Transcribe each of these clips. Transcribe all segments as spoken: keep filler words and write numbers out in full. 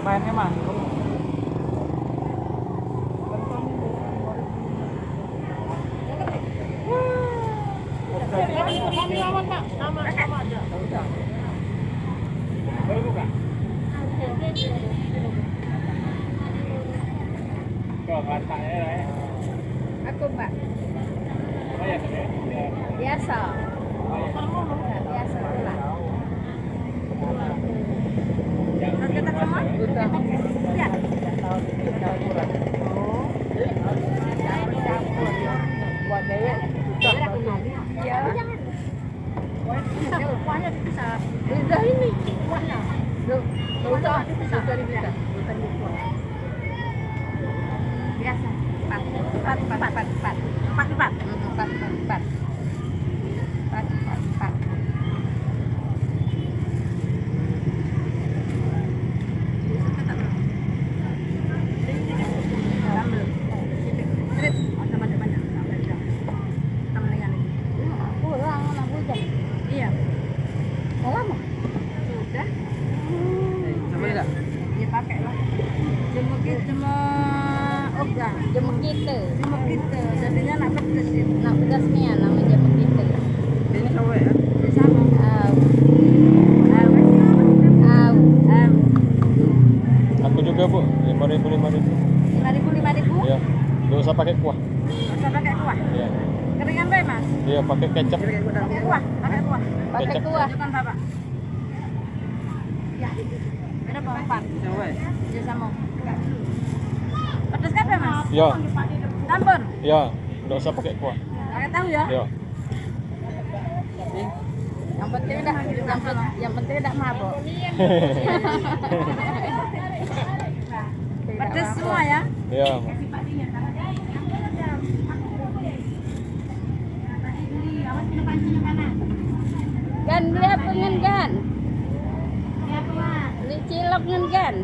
Mainnya mah. Aku, Mbak. Biasa. Biasa pulang. Terus kita semua? Iya. Iya. Kuahnya dipisah. Udah ini kuahnya. Duh, nggak usah, nggak usah dipisah. Biasa. Empat, empat, empat, empat, empat. Empat, empat. Hmm, empat, empat, empat. Empat, empat, empat. Sambel. Ada banyak-banyak. Kita mendingan ini. Kurang anak bujang. Iya. Udah lama? Sudah. Sama dah? Dia pakai lah. Jemur ki-, jemur ogah. Jemur kita. Jemur kita. Jadinya nak pedes itu. Nak pedes ni ya, nama jemur kita. Ini sawo ya? Sama. Au. Au. Au. Au. Aku juga, Bu. Lima ribu, lima ribu. Lima ribu, lima ribu? Iya. Nggak usah pakai kuah. Nggak usah pakai kuah? Iya. Keringan bae, Mas? Iya, pakai kecap. Pakai kuah, pakai kuah. Pakai kuah. Tunjukkan Bapak. Ya. Ada bawang pan. Iya, sama. Pedes kan, Mas? Iya. Campur? Iya, nggak usah pakai kuah. Pakai tahu ya? Iya. Yang penting dah, yang, pen-, yang penting dah mabok. Pedes semua ya? Iya. Gan, beli apa ngen Gan? Beli cilok ngen Gan?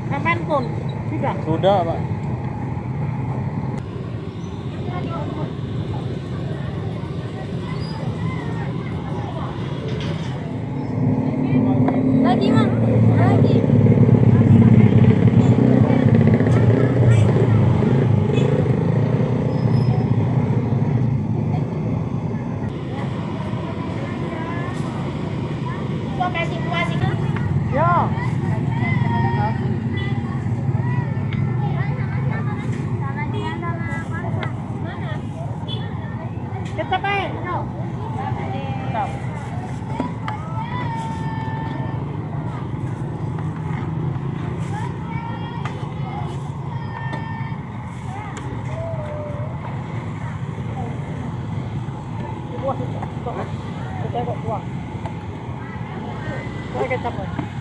Kapan pun sudah. Sudah, Pak. Lagi, Mang. Lagi. Yo. Tetep bae. Kuah, kuah. Kuah kecap, kuah. Kuah kecap, kuah.